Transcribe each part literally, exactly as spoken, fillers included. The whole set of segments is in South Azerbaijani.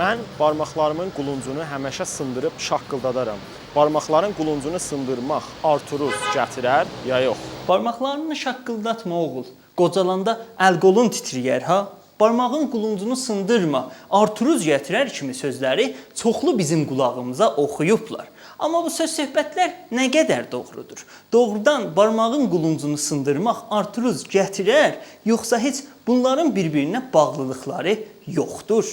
من بارماقلاریمین قولونجونو همیشه سیندیریب شاققیلدادارام. بارماقلارین قولونجونو سیندیرماق آرتروز گتیرر یا یوخ؟ بارماقلارینی شاققیلداتما، اوغول. قوجالاندا ال-قولون تیترییر ها. بارماغین قولونجونو سیندیرما، آرتروز گتیرر کیمی سؤزلری چوخلو بیزیم قولاغیمیزا اوخویوبلار. آمما بو سؤز-صحبتلر نه قدر دوغرودور؟ دوغرودان بارماغین قولونجونو سیندیرماق آرتروز گتیرر، یوخسا هئچ بونلارین بیر-بیرینه باغلیلیقلاری یوخدور؟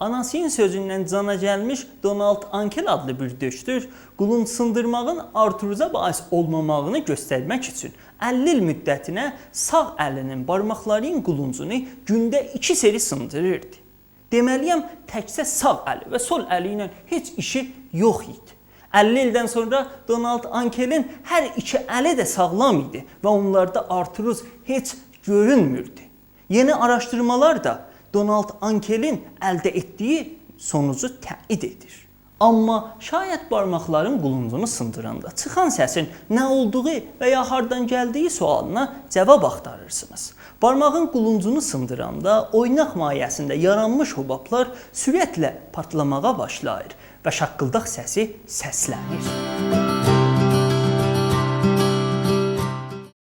آناسی‌نین سؤزوندن جانا گلمیش دونالد آنکل آدلی بیر دؤکتور، قولونج سیندیرماغین آرتروزا باعث اولماماغینی گؤسترمک اوچون اللی ایل مدتینه ساغ الینین بارماقلارین قولونجونو گونده ایکی سری سیندیریردی. دئمه‌لی‌یم، تکجه ساغ الی و سول الی ایله هئچ ایشی یوخ ایدی. اللی ایلدن سونرا دونالد آنکلین هر ایکی الی ده ساغلام ایدی و اونلاردا آرتروز هئچ گؤرونموردو. یئنی آراشدیرمالار دا دونالد آنکلین الده ائتدیگی سونوجو تأیید ائدیر. آمما شاید بارماقلارین قولونجونو سیندیراندا چیخان سسین نه اولدوغو و یا هاردان گلدیگی سؤالینا جاواب آختاریرسینیز. بارماغین قولونجونو سیندیراندا اویناق مایه‌سینده یارانمیش حبابلار سرعتله پارتلاماغا باشلاییر و شاققیلداق سسی سسله‌نیر.